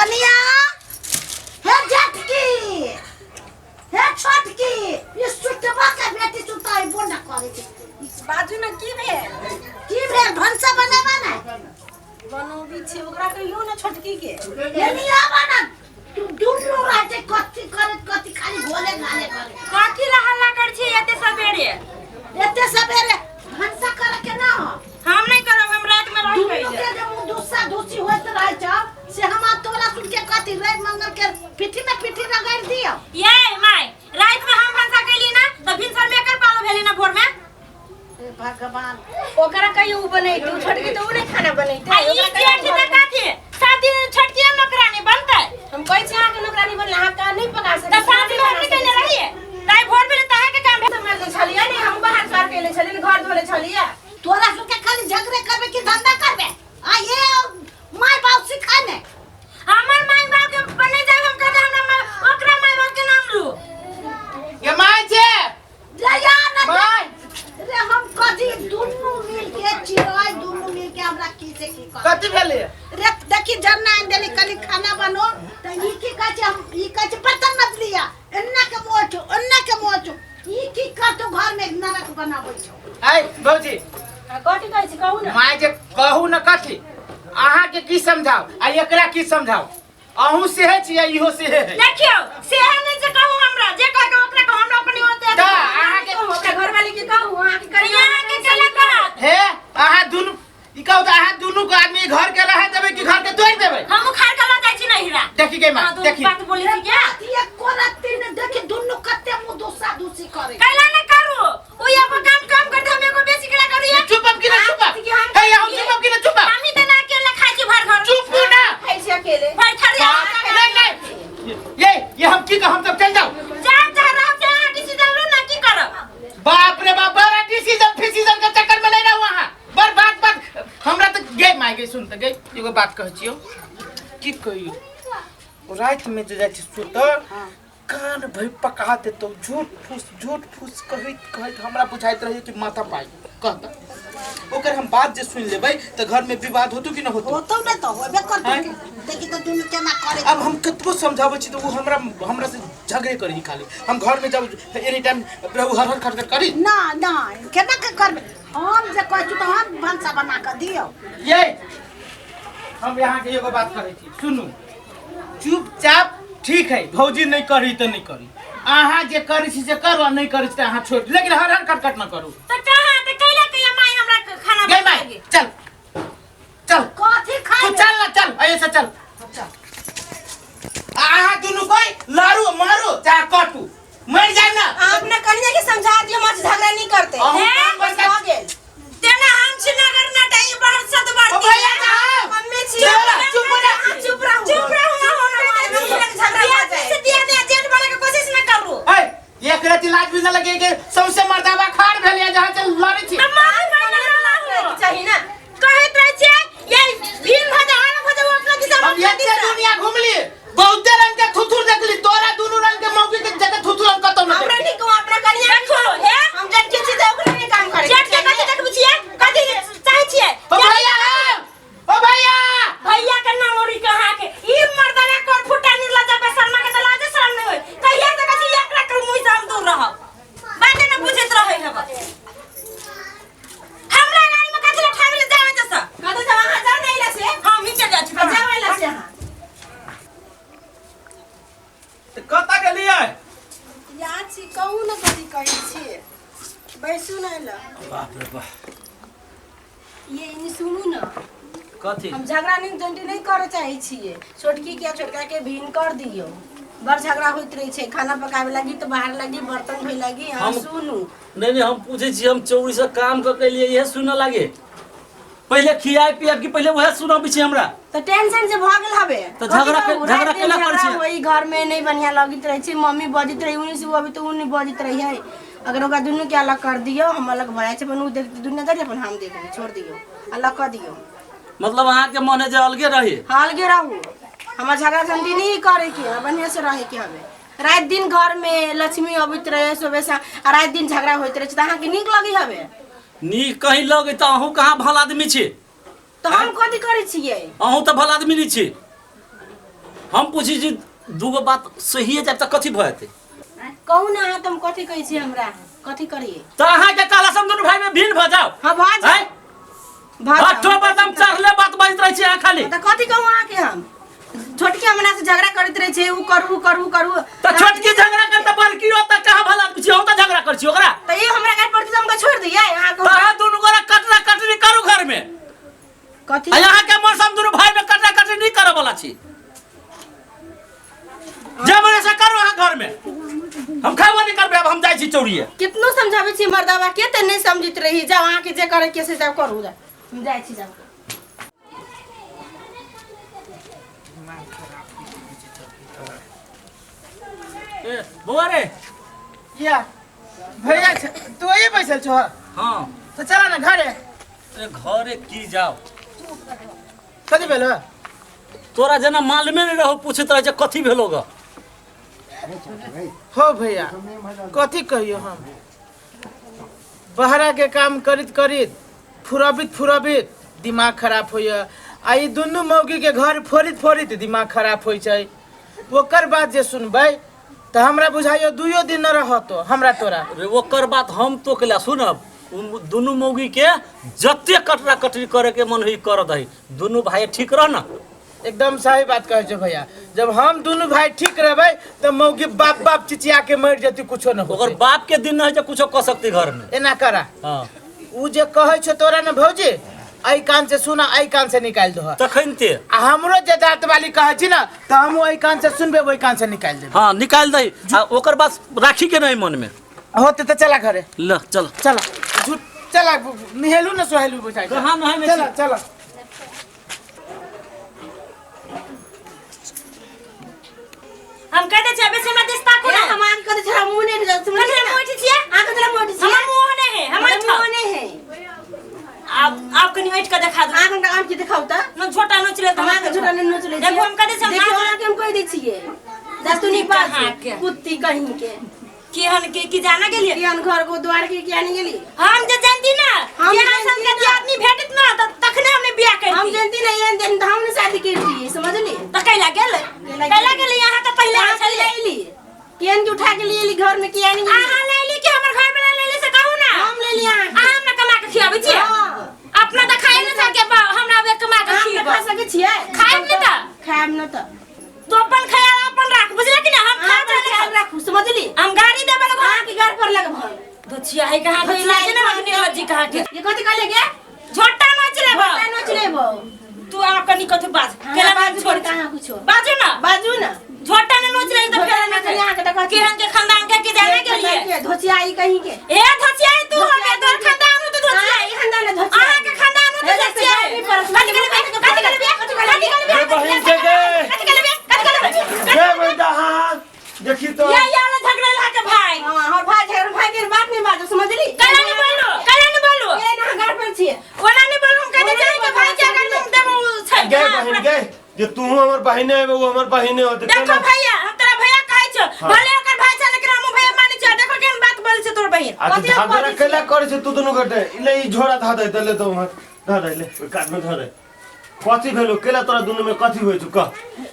कनिया, हे जेठकी, हे छोटकी, ई सुतबा के बेटी सुताइबो न करे छै। बाजू ने, की भेल? की भेल? भनसा बनेबा ने। बनोबी छी, ओकरा कहियो ने छोटकी के। एनी आबा ना तू। दुनू रहै कथी करे कथी, खाली घोले घाले करे। कथी ला हल्ला कर छी एते सबेरे? एते सबेरे भनसा करे के ना हो। हम नहीं करब, हम रात में रह दुनू गई। के जे मुँह दुस्सा दुस्सी होइत रहै छौ से हम आब तोरा सुन के कथी रवि मंगल के पीठी में पीठी रगड़ि दियौ। ये my, रात में हम भनसा कैली ना त भिनसर में एकर पालो भेली ना भोर में। हे भगवान! ओकरा कहियो उ बनैते, उ छोटकी तऽ उ नहि खाना बनैते। आ ई जेठ त कथी सात दिन छोटकी नौकरानी बनतै? हम कहै छी अहाँके नौकरानी बनले, अहाँ का नहि पका सकै त छी, साँझ में नहि हम बना नहीं कहने सकै छी। रहिए ताई भोर भेले ताहे के काम भेल। समझ नहि छलियै ने, हम बाहर सर केले छलियै, घर धोले छलियै। तोरा सबके खाली झगड़े करबे कि धंधा करबे? आ ये माय बाप सिखा ने। हमर माय बाप के बने जाब हम कहते हमरा ओकरा माय बाप के नाम लू। ये my छे। रे या ना। My. रे हम कथी, दुनू मिल के चिड़ै, दुनू मिल के हमरा की से की कर। कथी भेलै? रे देखी, झरना आनि देली, कनी खाना बनो तऽ ई की कहै छै? हम ई कहै छै बर्तन मत लिया, एन्ना के मोच, ओन्ना के मोच। ई की करतौ? घर में नरक बनाबै छौ। ऐ भौजी। कथी कहै छी, कहू ने। My जे कहू ने कथी, अहाँके की समझाउ आ एकरा की समझाउ? अहूँ सेहे छियै, इहो सेहे है। देखियो, से है नहीं जे कहू हमरा, जे कह के ओकरा कहू, हमरा अपनी होते। तऽ अहाँके ओकरा घरवाली के कहू, अहाँके करियो। यहाँ के चला कहत। हे, अहाँ दुनू ई कहू तऽ अहाँ दुनू के आदमी घर के रहे देबै कि घर के तोड़ि देबै? हम उखाड़ के लऽ जाइ छी नहिरा। देखी गे माय। हाँ, दुनू देखी। बात बोली छी क्या? ये कोरती ने देखी, दुनू कते मुंह दूसा दूसी करे। कैला न करू, ओ एगो काम कम करते, हम एगो बेसी केला करू। ये चुप अब कि ना चुप? हे, हम चुप अब कि ना चुप? हम ही त ना अकेले खाइ छी भर घर। चुप हो ना। खाइ छी अकेले। भर थरी। नहीं नहीं, ये हम की कह, हम सब चल जाओ। जा जा रहा से अहाँ डिसीजन लू ना, की करब। बाप रे बाप, बड़ा डिसीजन फिसीजन के चक्कर में नहीं रहू अहाँ। बड़ बात बात हमरा तऽ गे my गे, सुन तऽ गे, एगो बात कहै छियौ। की कहियौ, रातिमे जे जाइ छी सुतऽ, कान भरि पका देतौ झूठ फूस झूठ फूस कहैत कहैत। हमरा बुझाइत रहै कि माथा पाइ कहता। ओकर हम बात जे सुनि लेबै तऽ घरमे विवाद होतौ कि न होतौ? होतौ ने तऽ होबे करतौ। आँय? देखी तऽ दुनू केना करे। अब हम कतबो समझाबै छी तऽ ओ हमरा हमरा से झगड़े करी खाली। हम घरमे जब एनी टाइम रहू, हर हर खटखट करी। ना ना, केना के करबे? हम जे कहै छी तऽ हम भनसा बना कऽ दियौ। ये हम यहाँ के एगो बात कहै छी, सुनू चुपचाप। ठीक है भौजी, नहीं करी तऽ नहीं करी। अहाँ जे करै छी से करू, आ नहीं करै छी तऽ अहाँ छोड़ि, लेकिन हर हर खटखट न करू। तऽ कहाँ तऽ कैला के माय हमरा खाना गे बना माय के? चल चल। कथी तू खाइ? चल ना, चल ऐसे चल। आ अहाँ दुनू कोई लड़ू मारू चाहे कटू, मर जाए ना। अहाँ अपना कनिया के समझा दियो, हमरा से झगड़ा नहीं करते। अहूँ हे, काम बस बड़का भऽ गेल। तेना हम छी नगर नटाई बाहर सत ओ भैया जाओ। मम्मी छी। चुप रह, चुप रह। अहाँ चुप रहू। चुप रहू ना, हम दुनू लग झगड़ा भऽ जाए। से दिया दिया जेठ बने के कोशिश न करू। ऐ एक रति लाज भी न लगे के सबसे मर्दाबा खाड़ भेल या जहाँ चल लड़े छी। तऽ मार मार ना रहू। चाही ना। कहैत रहै छियै ये भीम भऽ जाओ, आन भऽ जाओ, अपना दिशा हम अपना एते दिशा। दुनिया घुमली, बहुते रंग के थुथुर देखली, तोरा दुनू रंग के मौकी के जगह थुथुर हम कतौ न हमरा देखली। नहीं कहू, अपना कनिया के देखो, कहू। हे। हम जेठ के छी तऽ ओकरे नहीं काम करे। जेठ के कथी देखबै छियै? कथी चाहै छियै? ओ भैया, ओ भैया। भैया के नांगोरी कहाँ के ई मर्दाना कोर फुटा निर्लज्जा बेशर्मा के त लाजे शरम नहीं होय। कहिया से कथी एकरा के मुंह से हम दूर रहब, बाते न बुझैत रहै हब। हमरा गाड़ी में कथी ले ठाबे ले जावे जैसा? कतऽ जाउ अहाँ? जाउ ने अइला से। हम ही चल जाइ छी। जाउ अइला से अहाँ। तऽ कतऽ गेलियै? याद छी, कहू ने कथी कहै छियै। बैसू ने अइला। बाप रे बाप! ये इनी सुनू ने। कथी? हम झगड़ा नहीं जंटी नहीं करे चाहे छियै। छोटकी के छोटका के भिन्न कर दियौ। बड़ झगड़ा होइत रहै छै, खाना पकावे लागी तऽ बाहर लागी, बर्तन धोए लागी। अहाँ सुनू। नहीं नहीं, हम पूछे छी, हम चौरी से काम कऽ के लिए इहे सुनऽ लागे? पहिले खियाए पियाब कि पहिले वएह सुनाबै छी हमरा? तऽ टेंशन जे भऽ गेल हवे। तऽ झगड़ा कथी कहू, झगड़ा राति दिन केना करै झगड़ा छियै? होई घर में, नहीं बढ़िया लगैत रहै छै। मम्मी बजैत रही उन्हीं से, अभी तऽ उ नहीं बजैत रही है। अगर ओकरा दुनू के अलग कर दियौ, हम अलग भऽ जाइ छै। अपन उ देख दुनियादारी, अपन हम देखबै। छोड़ दियौ, अलग कऽ दियौ। मतलब अहाँके मन है जे अलगे रही? हाँ, अलगे रहू। हमरा झगड़ा झंटी नहीं करे के है, बढ़िया से रहे के हवे। राति दिन घर में लक्ष्मी अबैत रहे सुबह से, आ राति दिन झगड़ा होइत रहे छै तऽ अहाँके नीक लगै हवे? नीक कहीं लगे तऽ अहूँ कहाँ भल आदमी छी। तऽ हम कथी करै छियै? अहूँ तऽ भल आदमी नहीं छी। हम पूछी छी दूगो बात सहिए जाए तऽ कथी भऽ जेतै? कहू ना अहाँ, तुम कथी कहै छी हमरा, कथी करिए? तऽ अहाँके कहला से हम दुनू भाई में भिन्न भऽ जाओ? हाँ, भऽ जाओ। आँय? भऽ जाओ। आठो बादाम चढ़ले बात बाजैत रहै छी अहाँ खाली। तऽ कथी कहू अहाँके हम? छोटकी हमरा से झगड़ा करैत रहै छै, उ करू उ करू उ करू। तऽ छोटकी झगड़ा कर तऽ बड़की ओतऽ कहाँ भला आदमी छी, हम तऽ झगड़ा करै छी ओकरा। तऽ ई हमरा घर पड़ती तऽ हमका छोड़ दियै अहाँ? तऽ अहाँ दुनू गोरा कटरा कटरी करू घर में। कथी? आ अहाँके मन से हम दुनू भाई में कटरा कटरी नहीं करऽ वाला छी। जे मने से करू अहाँ घर में, हम खेबो नहीं करबै। अब हम जाइ छी चौरिये। कितनो समझाबै छी मर्दाबा के तऽ नहीं समझित रही। जाओ, अहाँके जे करे के से जाओ करू, जाओ, हम जाइ छी, जाओ। ए बौआ रे। या भैया, तू यही बैसल छो? हाँ। तो चला ना घरे। ए घरे की जाओ? कथी भेलो? तोरा जेना मालूमे नहीं रहो, पूछैत रहे छै कथी भेलो ग। हो भैया, कथी कहियो, हम बहरा के काम करित करित फुरबित फुरबित दिमाग खराब होइए, आ ई दुनू मौगी के घर फोड़ित फोड़ित दिमाग खराब होइ छै। ओकर बात जे सुनबै तऽ हमरा बुझाइयो दुइयो दिन न रहतो हमरा तोरा। रे ओकर बात हम तो के सुनब? उ दुनू मौगी के जते कटरा कटरी करे के मन होई कर दही, दुनू भाई ठीक रह ना। एकदम सही बात कहै छौ भैया। जब हम दुनू भाई ठीक रहबै तऽ मौगी बाप बाप चिचिया के मरि जेती, कुछो न ओकर होतै। बाप के दिन न है जे कुछो कह सकती घर में। एना करा। हाँ। उ जे कहै छौ तोरा ने भौजी, एहि कान से सुना एहि कान से निकालि दहो। तखन ते आ हमरो जे दाँत वाली कहै छी ना तऽ हम ओहि कान से सुनबै, ओहि कान से निकालि देबै। हाँ, निकाल दही आ ओकर बात राखी के नहीं मन में। होते तऽ चला घरे। ल चल। चला झूठ, चला, नहेलू ने सोहेलू बुझाइ छै। कहाँ नहाय चला छी? चला। हम कह दे छी अबे से हमरा दिस ताकू ना। हम आके कथी छरा मुंह नहीं जाऊ? कथी रे मुँह छियै? आके तोरा मुँह छियै? हमर मुँह नहीं है, हमर हमर मुँह नहीं है। आप कनी ऐठ के देखा दो। आके हमरा आम के दिखाऊ त। न छोटा नोच ले। हम आके झूठा नहीं नोच ले। देखो, हम कह दे छी, हम देखियो, आके हम कह दै छियै दस तू नहीं कहाँ पास के? कुत्ती कहीं के। केहन के की जाना गेलियै? केहन घर को द्वार के किया नहीं गेली? हम जे जानती ना हम कि अहाँ जानती संग ना। आदमी भेटत ना त तखने हमने बियाह हम करती। जानती नहीं एहन दिन त हम ने शादी करती, समझली? त कैला गेल? कैला कैला गेल? यहाँ त पहिले अहाँ छलियै। ले ली केहन के उठा के लिए ली घर में, किया नहीं गेली? अहाँ ले ली कि हमर घर वाला ले ली से कहू ना। हम ले ली अहाँ। अहाँ हमरा कमा के खियाबै छियै? हाँ। अपना त खाइ नहि सके बा, हमरा अब कमा के अहाँ खियबै। खा सकै छियै? खायब नहि त? खायब न त। तू अपन ख्याल अपन राख, बुझले कि ना? हम खा अहाँ चले ख्याल राखू, समझली? हम गाड़ी देबे लगो। अहाँ के घर पर लगभग दोछिया है कहाँ के? धोछिया है लाजे ना कहाँ लगने के? लज्जी कहाँ के? ये कथी कहले गे? झोटा नोच लेबो। झोटा नोच लेबो। तू आ कनी कथी बाज। हमरा केला बाजू छोड़ कहाँ कुछो। बाजू ना। बाजू ना। झोटा ने नोच रही त झोटा फेर नोच अहाँ के त कथी? केहन के खानदान के की जाने के लिए? धोचिया ई कहीं के। ए धोचिया तू हमे तोर खानदान हो तो धोचिया। अहाँ के खानदान है धोचिया। अहाँ के खानदान हो तो हे, धोचिया। जैसे गाड़ी पर- कथी कहले बे? कथी कहले बे? कथी कहले बे? रे बहिन के गे। कथी कहले बे? कथी कहले बे? गे बेटा, हाँ देखी तो। या वाला झगड़ा ला के भाई। हाँ, हमर भाई झगड़ा, भाई के बात नहीं बाजू, समझली? काला नहीं बोलो, काला नहीं बोलो। ए ना घर पर छियै। ओना नहीं बोलो, हम कहते जाई के भाई के अगर तुम देबो छै। गे बहिन गे, जे तू हमर बहिने है वो हमर बहिने होते। देखो भैया, हम तोरा भैया कहै छौ, भले ओकर भाई छै लेकिन हम भैया मानै छियै। देखो केहन बात बोलै छै तोर बहिन। आ तू झगड़ा केला करे छै तू दुनू गोटे? ले ई झोरा धा दे, ले तो उम्हर धा दे, ले ओइ कात में धा दे। कथी भेलो केला तोरा दुनू में कथी होइ छौ कह?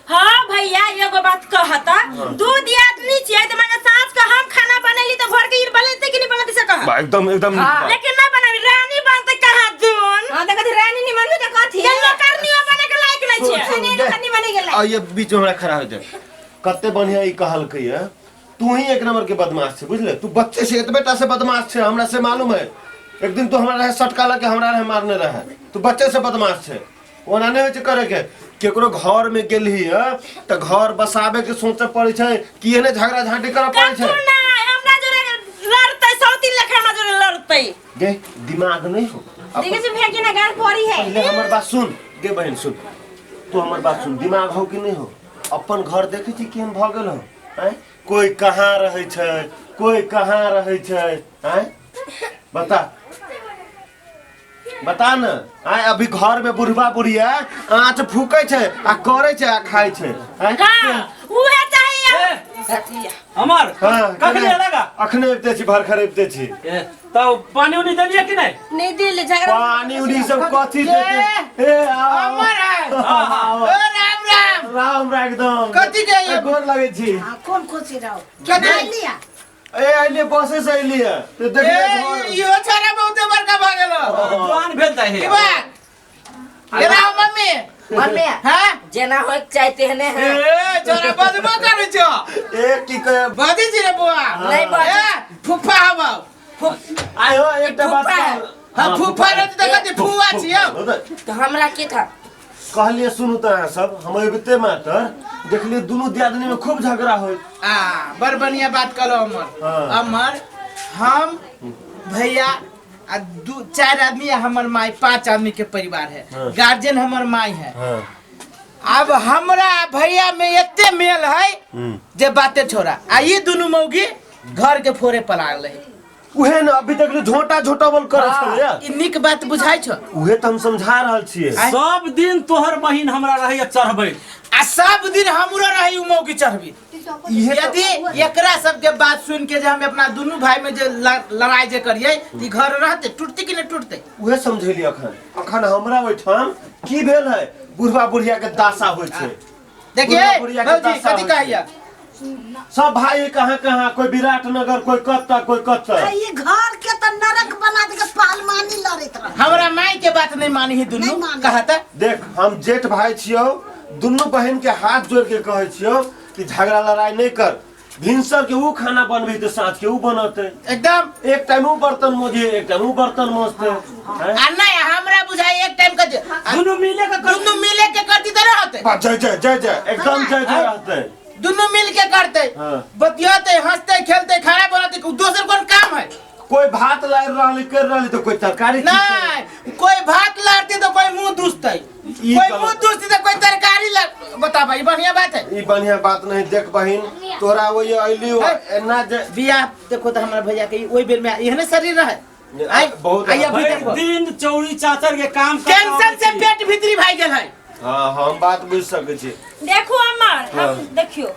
हाँ भैया, एगो बात कहता, दू दियादनी छियै त माने साँझ के हम खाना बनेली त घर के ई बनेतै कि नहीं बनेतै से कह। बा, एकदम एकदम नीक बात। लेकिन ना बनाबी, रानी बनतै कहाँ जोन। हाँ त कथी रानी नहीं मनबे त कथी? ये नौकरनी बने के लायक नहीं सुन, छै। सुन, नहीं, गे। नौकरनी बने के लायक। आ ये बीच में हमरा खड़ा हो जाए। कते बढ़िया ई कहलकै है, तू ही एक नंबर के बदमाश छै, बुझले? तू बच्चे से एतबे टा से बदमाश छै, हमरा से मालूम है। एक दिन तू हमरा रहे सटका लके हमरा रहे मारने रहे। तू बच्चे से बदमाश छै। ओना नहि होइ छै करे के। केकरो घर में गेलही है तऽ घर बसाबे के सोचे पड़ै छै कि एहने झगड़ा झांटी करऽ पड़ै छै। कथु नहीं, हमरा जोरे लड़तै, सौतीन लेखा हमरा जोरे लड़तै। गे दिमाग नहीं हो। देखे छी भैया केना गाल पड़ी है। पहले हमर बात सुन गे बहन, सुन तू हमर बात सुन। दिमाग हो कि नहीं हो? अपन घर देखै छी केहन भऽ गेल हो? आँय, कोई कहाँ रहै छै, कोई कहाँ रहै छै? आँय बता बता न। आँय अभी घर में बुढ़बा बुढ़िया आँच फूकै छै आ करै छै आ खाइ छै। आँय? हाँ, उहे चाहिए। ए, अमर। हाँ, कखनी एलगा? अखने अबिते छी, भरखर अबिते छी। ए, तब पानी उनी देलियै कि नहीं? नहीं दिल झगड़ा। पानी उनी सब कथी देते? ए आओ। अमर है। आओ। ओ राम राम। राम हमरा एकदम। कथी के ए, गोर लगै छी। हाँ, कौन खुशी रहो? कथी? लिया। ए अइले बसे से अइली है तो ए देखले घर। इहो छोरा बहुते बड़का भऽ गेलो। जवान भेल जाइ की है। बात केना हो मम्मी? मम्मी हाँ। जेना होइके चाही तेहने है। ए छोरा बजबो करै छौ। ए की कहे बजै छी रे बौआ? नहीं बजै। ए, फुफा हबौ। आइ हो एकटा बात फूफा है। हाँ फुफा रहती तऽ कथी फुआ छियौ। तो हमरा की था? कहलिए सुनू तऽ अहाँ सब, हम अबिते मातर देखलिए दुनू दियादनी में खूब झगड़ा होय। आ बड़ बढ़िया बात कहलो अमर। हाँ। अमर हम भैया आ दू चार आदमी आ हमर माई 5 आदमी के परिवार है। हाँ। गार्जियन हमर माई है। हाँ। अब हमरा भैया में एते मेल है जे बाते छोड़ा आ ई दुनू मौगी घर के फोड़े पला गेलै। उहे न अभी तक झोटा झोटा बोल करै छलै। ई नीक बात बुझाइ छौ? उहे तऽ हम समझा रहल छियै। सब दिन तोहर बहिन हमरा रहैया चढ़बै आ सब दिन हमरो रही उ मौगी चढ़बी। इहे तऽ- यदि एकरा सबके बात सुन के जे हम अपना दुनू भाई में जे लड़ाई जे करिए त ई घर रहते टूटते कि नहीं टूटते? उहे समझेली अखन। अखन हमरा ओहिठाम की भेल है, बुढ़वा बुढ़िया के दासा होइ छै। देखिए बुढ़वा बुढ़िया के भौजी दासा कथी होइ छै। कहिया सब भाई कहाँ कहाँ, कोई विराटनगर, कोई कत्ता, कोई कत्ता। ई घर के त नरक बना दे के पहलवानी लड़ैत रह। हमरा माई के बात नहीं मानी ही दुनू नहीं मानी। कहता। देख हम जेठ भाई छियौ, दुनू बहन के हाथ जोड़ के कहै छियौ कि झगड़ा लड़ाई नहीं कर। भिनसर के ऊ खाना बनबी तो साँझ के ऊ बनते। एकदम। एक टाइम ऊ बर्तन मोजे, एक टाइम ऊ बर्तन मोजते। हैं? आ नहीं हमरा बुझाई एक टाइम के दुनू मिले के कर। दुनू मिले के करती त रहते। बा, जय जय जय जय एकदम जय जय रहते। दुनू मिल के करते। हाँ। बतियाते हंसते खेलते खाना बनाते, दोसर कोन काम है? कोई भात लार रहली कर रहली तो कोई तरकारी नहीं, कोई भात लारती तो कोई मुंह दुसते, ई कोई गलत। मुंह दुसती तो कोई तरकारी ला। बता भाई बढ़िया बात है? ई बढ़िया बात नहीं। देख बहिन तोरा वही अइली है। एना जे बियाह देखो तो हमारे भैया के ओई बेर में एहने शरीर रहे। आई बहुत आई अभी भरि देखो दिन चौरी चाचर के काम कर टेंशन से पेट भीतरी भाई गेल है। हाँ हम बात बुझ सकै छी। देखो अमर, हम हाँ। देखियो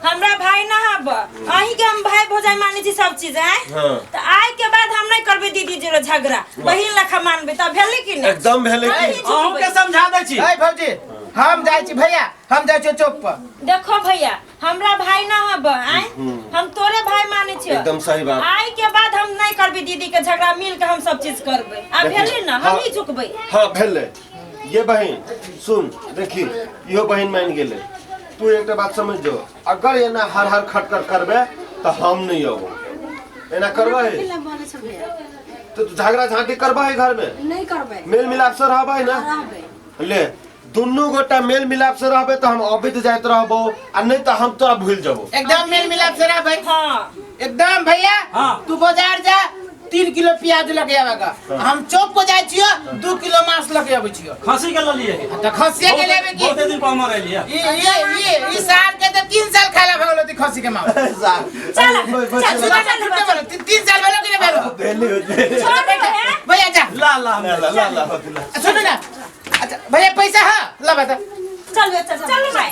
हमरा भाई ना हब, अहीं के हम भाई भौजाई मानै छी सब चीज है। हाँ। तो आइ के बाद हम नहीं करबै दीदी जोरे झगड़ा, बहिन लखा मानबै तब भेलै कि नहीं? एकदम भेलै की। अहीं अहूँ के समझा दै छी। ए भौजी हम जाइ छी भैया, हम जाइ छी चौक पर। देखो भैया हमरा भाई ना हब, आइ हम तोरे भाई मानै छियो। एकदम सही बात। आइ के बाद हम नहीं करबै दीदी के झगड़ा, मिल के हम सब चीज करबै। आ भेलै ना, हम ही चुकबै। हाँ भेलै। ये बहिन सुन देखी इहो बहिन मान गेलै। तू एकटा बात समझ जो, अगर एना हर हर खटखट करबे तो हम नहीं अबो। एना करबै तो तू झगड़ा झांटी करबै घर में? नहीं करबै। मेल मिलाप से रहबै ना? रहबै। ले दुनू गोटा मेल मिलाप से रहबै तो हम अबैत जाइत रहबो, आ नहीं तो हम तोरा भूल जबो। एकदम मेल मिलाप से रहबै। हाँ। एकदम भैया। हाँ। तू बाजार जा 3 किलो प्याज लके आवेगा, हम चौक पर जाय छियो 2 किलो मांस लके आबै छियो। खसी के ललिए। त खसिया के लेबे की? बहुते दिन पर हमर एलिए। ई ई ई ई साल के त 3 साल खाला भगलो ती खसी के मांस। चल चल सुना ना झूठे बोलो, 3 साल भेलो कि नहीं भेलो? भेली होते। छोड़ दे हे। भैया जा। ला ला हम ला ला ला ला। सुनो ना। अच्छा भैया पैसा है ला बता। चल बे, चल चल भाई।